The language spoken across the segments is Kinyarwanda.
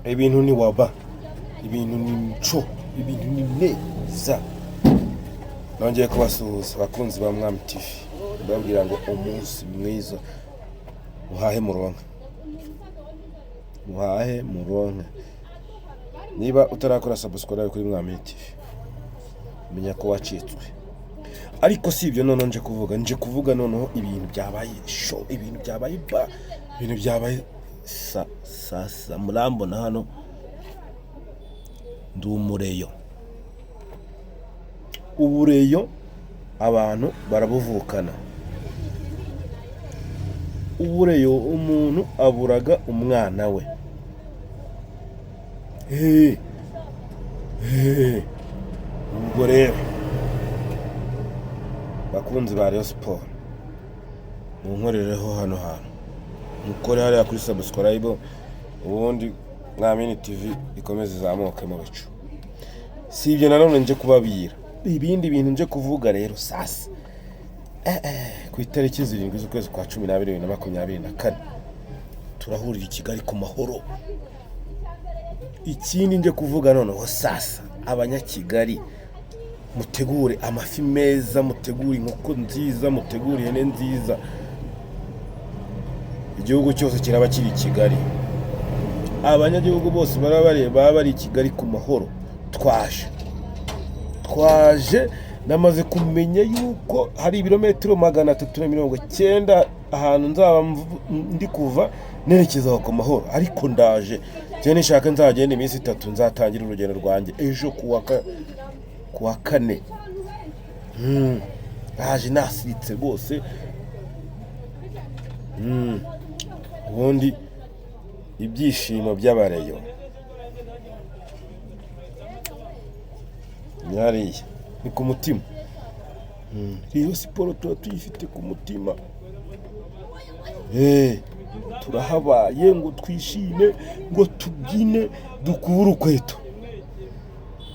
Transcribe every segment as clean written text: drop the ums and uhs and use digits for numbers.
Ibintu ni waba, ibintu ni mico, ibintu ni neza. Nongeye kubasuhuza, abakunzi ba Mwami TV, mbabwira ngo umunsi mwiza, muhahe muronke, muhahe muronke. Niba utarakora subscribe kuri Mwami TV, menya ko wacitswe. Ariko si ibyo noneho nje kuvuga, nje kuvuga noneho ibintu byabaye show, ibintu byabaye ba, ibintu byabaye sa sasa. Murambona hano ndi umureyo. Ubureyo abantu barabuvukana. Ubureyo umuntu aburaga umwana we. Hey, hey. Ubwo rero, bakunzi ba Rayon Sport, munkorereho hano hantu, mukore hariya kuri subscribe, ubundi Mwamini TV ikomeze izamuke mu bicu. Si ibyo nanone nje kubabwira, ibindi bintu nje kuvuga rero sasa, ku itariki 7 z'ukwezi kwa 12 2024, turahurira i Kigali ku Mahoro. Ikindi nje kuvuga noneho sasa, Abanyakigali mutegure amafi meza, mutegure inkoko nziza, mutegure ihene nziza. Igihugu cyose kiraba kiri i Kigali, abanyagihugu bose baba bari i Kigali ku Mahoro. Twaje namaze kumenya yuko hari ibirometero 390 ahantu nzaba ndi kuva nerekeza aho ku Mahoro. Ariko ndaje njyewe, nishaka nzagenda iminsi 3. Nzatangira urugendo rwanjye ejo kuwa kane. Ndaje nasiritse rwose. Ubundi ibyishimo by'abareyo ni hariya, ni ku mutima. Rayon Sport tuba tuyifite ku mutima. Turahabaye ngo twishime, ngo tubyine, dukure urukweto.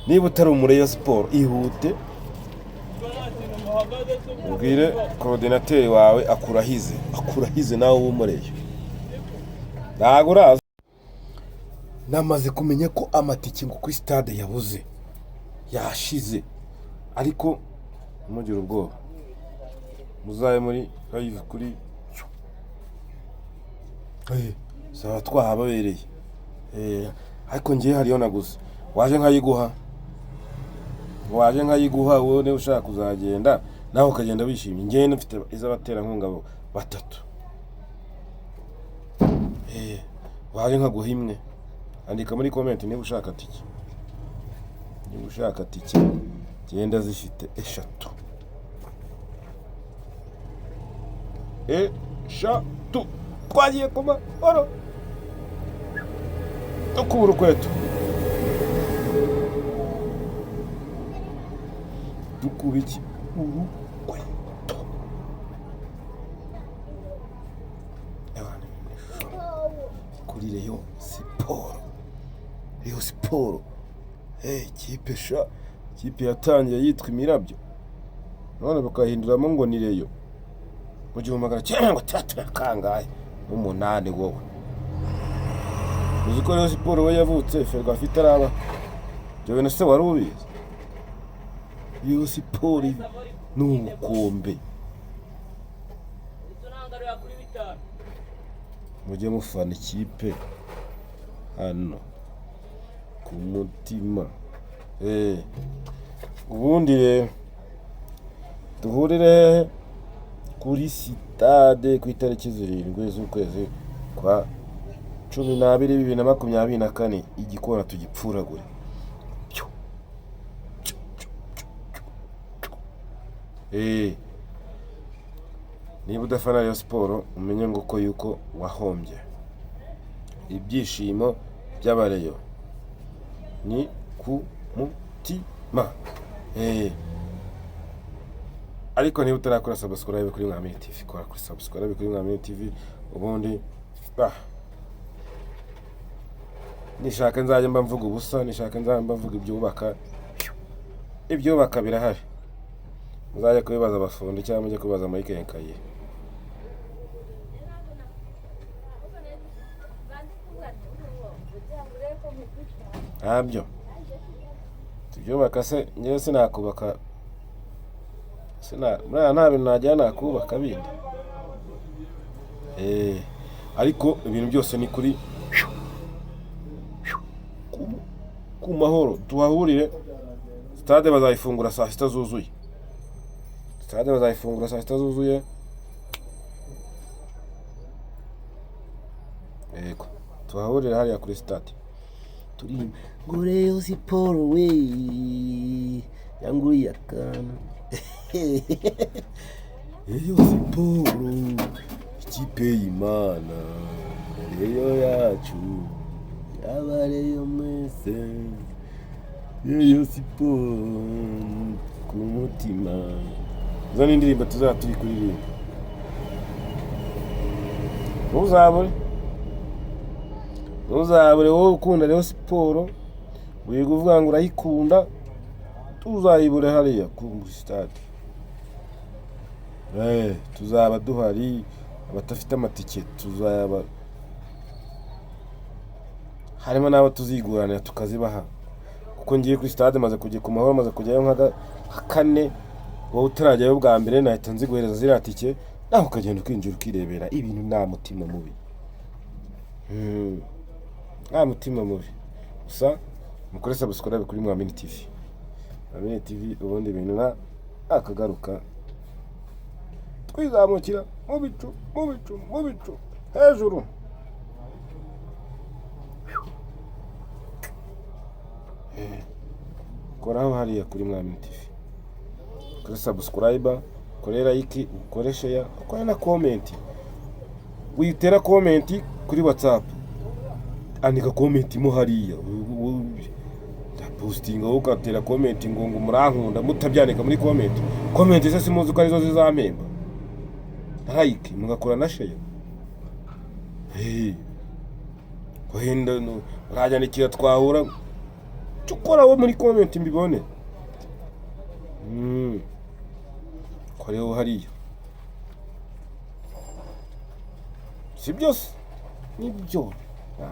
Niba utari umureyo siporo, ihute ubwire coordinateur wawe akurahize, akurahize nawe w'umureyo. Ntabwo uraza. Namaze kumenya ko amatike ngo kuri stade yabuze, yashize, ariko ntimugire ubwoba, muzabe muri live kuri zaba twahababereye. Ariko ngewe hariyo naguze, waje nkayiguha, waje nkayiguha wowe niba ushaka kuzagenda nawe ukagenda wishimye. Ngewe mfite iz'abaterankunga batatu. Waje nkaguha imwe. Andika muri comment niba ushaka tike, niba ushaka tike, genda zifite 3, 3. Twagiye ku Mahoro, dukura urukweto, dukuba iki? Urukweto. Abantu kuri Rayon Sport, Rayon Sport, ikipe sha, ikipe yatangiye yitwa Imirabyo, none bakahinduramo ngo ni Rayon mu 1968. Wowe uzi ko Rayon Sport we yavutse Ferwafa itaraba? Ibyo bintu se wari ubizi? Rayon Sport ni ubukombe. Mujye mufana ikipe hano ku mutima. Ubundi rero duhurire kuri sitade ku itariki 7 z'ukwezi kwa 12 2024, igikona tugipfuragure. Pyo, pyo, pyo, pyo, pyo. Niba udafana Rayon Sport, umenye ngo ko yuko wahombye. Ibyishimo by'abareyo ni ku mutima. Ariko niba utarakora subscribe kuri Mwami TV, kora kuri subscribe kuri Mwami TV. Ubundi nishaka nzajya mba mvuga ubusa, nishaka nzajya mba mvuga ibyubaka. Ibyubaka birahari, muzajya kubibaza abafundi cyangwa mujye kubibaza muri kenkayeri. Ntabyo tubyubaka se? Ngewe sinakubaka, buriya nta bintu najya nakubaka bindi. Ariko ibintu byose ni kuri ku Mahoro, tuhahurire. Stade bazayifungura saa 6 zuzuye, stade bazayifungura saa 6 zuzuye. Yego, tuhahurire hariya kuri stade. Turi ngo Rayon Sport we yanguriye akantu. Rayon Sport, ikipe y'Imana, Rayon yacu, abareyo mwese, Rayon Sport ku mutima. Izo ni indirimbo tuzaba turi kuririmba. Ntuzabure, ntuzabure wowe ukunda Rayon Sport, wiga uvuga ngo urayikunda, tuzayibure hariya kuri stade. Tuzaba duhari, abadafite amatike tuzaba harimo n'abo tuziguranira tukazibaha, kuko ngiye kuri stade maze kujya ku Mahoro, maze kujyayo nka kane. Wowe utarajyayo bwa mbere, nahita nziguhereza ziriya tike, nawe ukagenda ukinjira ukirebera ibintu. Nta mutima mubi, nta mutima mubi. Gusa mukore subscribe kuri Mwamini TV, Mwamini TV. Ubundi ibintu na akagaruka, twizamukira mu bicu, mu bicu, mu bicu hejuru. Koraho hariya kuri Mwamini TV, kuri subscribe, ukore like, ukore share, ukore na comment. Witera comment kuri WhatsApp, andika comment mo hariya. Ndapostinga, wowe ugatera comment ngo murankunda, mutabyandika muri comment. Comment se simuzi ko arizo zizampemba? Like mugakora na share. Hey, wenda uranyandikira twahura, cyo ukora wo muri comment mbibone. Koreho hariya, si byose nibyo nta.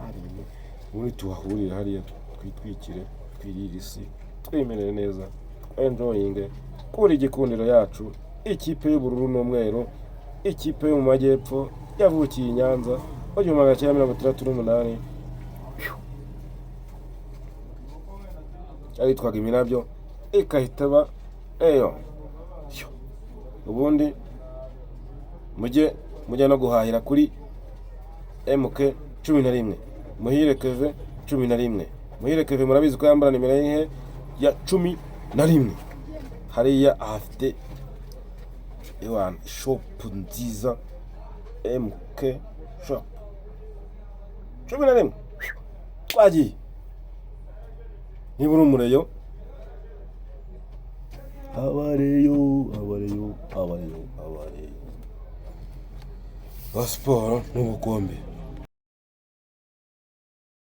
Ubundi tuhahurira hariya, twitwikire, twirire isi, twimerere neza, twenjoyinge kuri igikundiro yacu, ikipe y'ubururu n'umweru, ikipe yo mu majyepfo yavukiye i Nyanza mu 1968, yitwaga Imirabyo, ikahita aba eyo. Ubundi mujye mujya no guhahira kuri MK 11, Muhire Keve 11. Muhire Keve murabizi ko yambara nimero ye ya 11. Hariya ahafite ewana shop nziza, MK shop 11. Twagiye, niba uri umureyo, abareyo, abareyo, abareyo, abareyo ba siporo n'ubukombe.